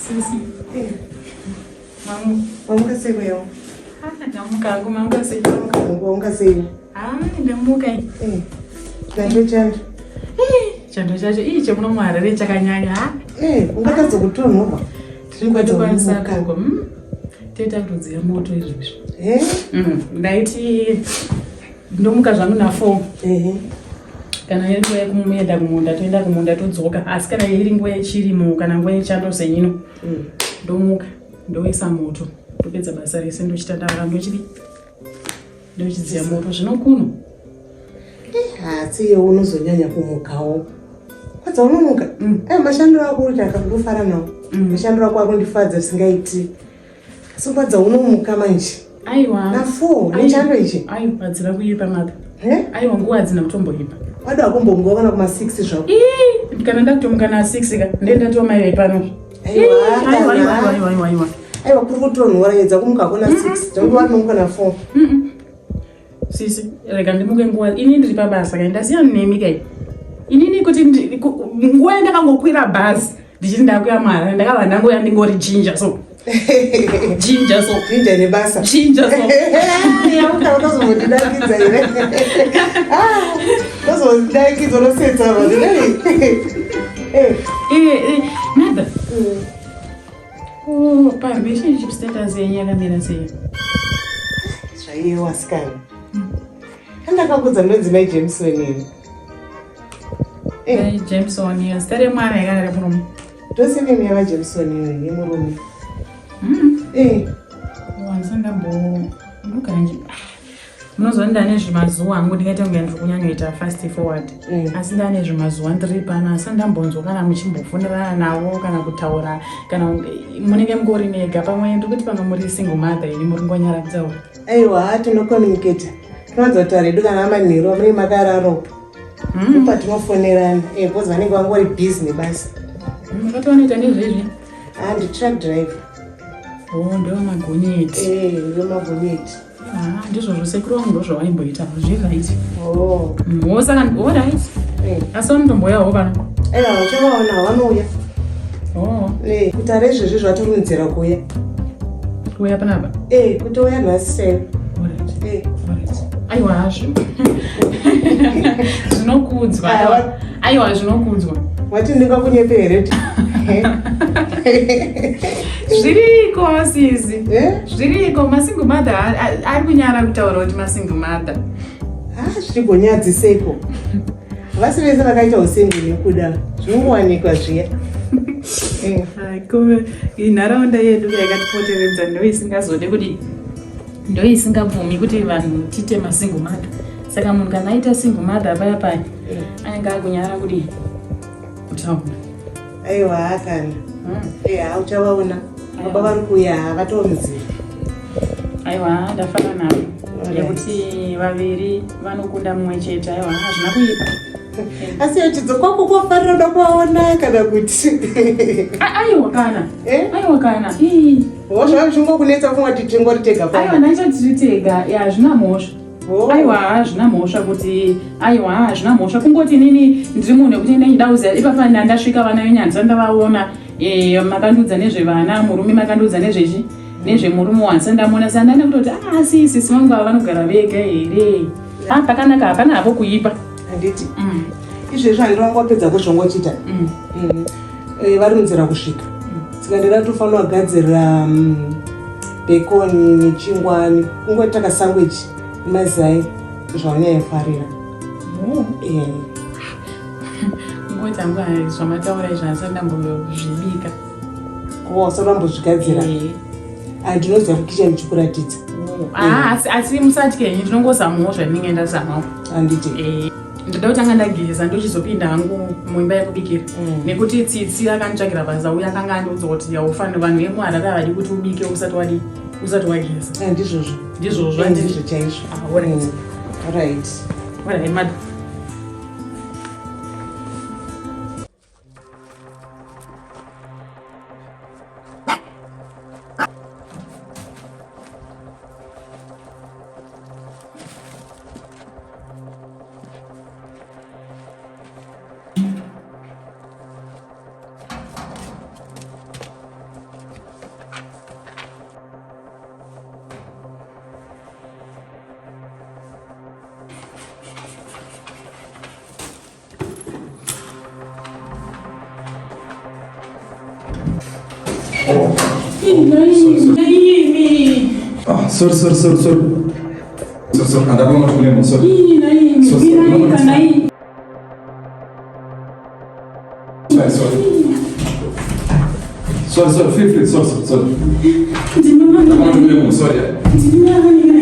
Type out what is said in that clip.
Sisi. Eh. Mamu. Mamuka sei wewe? Ah, ndamuka hangu mamuka sei? Mamuka hangu mamuka sei? Ah, ndamuka. Eh. Chando chando. Eh, chando chacho ii chemuno muHarare chakanyanya. Ah. Eh, ungatadza kutonhorwa. Tiri kwatokwanisa koko. Mm. Teta kutodziya moto izvozvi. Eh? Ndaiti ndomuka zvangu na 4. Eh. Kana iri nguva yekumuenda kumunda toenda kumunda todzoka asi kana iri nguva yechirimo kana nguva yechando senyino ndomuka ndoisa moto ndopedza basa rese ndochitandavara ndochidi ndochidziya moto zvino kuno Asi iwe unozonyanya kumukawo. Kwadza unomuka. Eh, mashandiro ako uri takangofara nawo. Mashandiro ako akundifadza zvisingaiti. Asi kwadza unomuka manje. Aiwa. Na 4 nechando ichi. Aiwa, hadzina kuipa mapa. Eh? Aiwa, nguva hadzina kutomboipa. Wada wakumbomuka kana kuma 6 zvako. Ii, kana ndakutomuka na 6 ka, ndiye ndatova mai vepano. Aiwa, Aiwa, aiwa, kana. aiwa, aiwa, aiwa. Aiwa kuri kutonhora edza kumuka kona 6. Tangu wanomuka na 4. Sisi, rega ndimuke nguva ini ndiri pabasa kai ndasiyana nemi kai. Inini kuti nguva yandakangokwira bhazi ndichiti ndakuya muHarare ndakabva ndangouya ndingori ginger so. Ginger so. Ginger nebasa. Ginger so. Yauka unozondidakidza here? Ah, unozondidakidza unosetsa vanhu. Eh. Eh, eh, mother. Oh, pa relationship status yenyu yakamira sei? Zvaiye wasikana. Andakakudza ndonzi mai Jameson ini. Eh. Mai Jameson, iyo zita remwana here kana remurume? Ndosurname yava Jameson iyo yemurume. Eh. Wanza ndambo ndogara nje. Munoziva ndane zvimazuva hangu ndingaita kunge ndiri kunyanyoita fast forward. Asi ndane zvimazuva ndiri pano asi ndambonzwa kana muchimbofonerana navo kana kutaura kana munenge mungori mega pamwe ndiri kuti pamwe muri single mother ini muri ngonyara kutaura. Aiwa tinocommunicate. Tinowanza kutaura hedu kana amanheru amunenge makararopo. Ndopatinofonerana. Eh, because vanenge vangori busy nebasa. Makati vanoita nezvezvi? Ah, ndi truck driver. Oh, ndivo magonyeti. Eh, ndivo magonyeti. Ah, ndizvozvo sekuru vangu ndozvavaimboita zviri right. Oh. Oh, saka all right. Eh. Asi vanotomboyawo pano. Eh, uchavaona vanouya. Oh. Eh, kutaura izvezvi zvatorunzira kuuya. Kuuya panapa? Eh, kutouya nhasi chaiyo. All right. Eh. All right. Aiwa hazvo. Zvinokudzwa. Aiwa. Aiwa zvinokudzwa. Wati ndingakunyepe here? Zviriko sisi. Eh? Zviriko masingle mother ari kunyara kutaura kuti masingle mother. Ah, zvichigonyadziseko. Vasi vese vakaita usingle nekuda zvinongowanikwa zviya. Eh. Kuve nharaunda yedu yakatipoteredza ndo isingazode kuti ndo isingabvumi kuti vanhu tiite masingle mother. Saka munhu kana aita single mother paya paya anenge akunyara kuti kutaura. Aiwa kana. Eh, uchavaona. Baba vari kuuya vatonzi. Aiwa ndafara navo. Nekuti vaviri vanokunda mumwe chete. Aiwa hazvina kuipa. Asi yachidzo kwako kwafarira uda kuvaona kana kuti Aiwa kana. Eh? Aiwa kana. Ii. Wo zvava zvichingokunetsa kufunga kuti tingori tega Aiwa pano. ndaita tiri tega. Ya hazvina mhosva. Oh. Aiwa hazvina mhosva kuti aiwa hazvina mhosva kungoti inini ndiri munhu wekuti ndinoda kuziva ipapa ndasvika vana venyu handisati ndavaona eh, makandiudza nezvevana murume makandiudza nezvechi nezvemurume wandisati ndamuona saka ndaida kutoti ah si sisi vangu ava vanogara vega here ah pakanaka hapana hapo kuipa Handiti. Izvezvi handiri wangu wapedza kuzvongochita. Eh, vari munzira kusvika. Saka ndida tofanira kugadzira bacon nechingwa kungoita kasandwich nemazai zvaunyanyofarira. Eh. Ngoti hangu hai, zvamataura izvi handisati ndambozvibika. Ko usati wambozvigadzira? Eh. Ah, ndinoziva kukicheni ndichikuratidza. Ah, asi musatye henyu ndinongozamawo zvandinenge ndazamawo. Handiti. Eh, ndoda kutanga ndageza ndochizopinda hangu muimba yekubikira nekuti Tsitsi akanditsvagira basa uye akanga andiudza kuti haufaniri vanhu vemuHarare havadi kuti ubike usati wadi usati wageza. Ah, ndizvozvo. Ndizvozvo Eh, handiti? ndizvo chaizvo. Ah, all right. Right. All right, madam. Oh. Imi. Ah, sorry, sorry, sorry, sorry. Sorry, sorry. Andabona kulema, sorry. Ii, So, sorry. nai, nai. Sorry, sorry. Sorry, sorry. Feel free. Sorry, sorry, sorry. Ndinova Ndabona kulema, sorry. ndinani.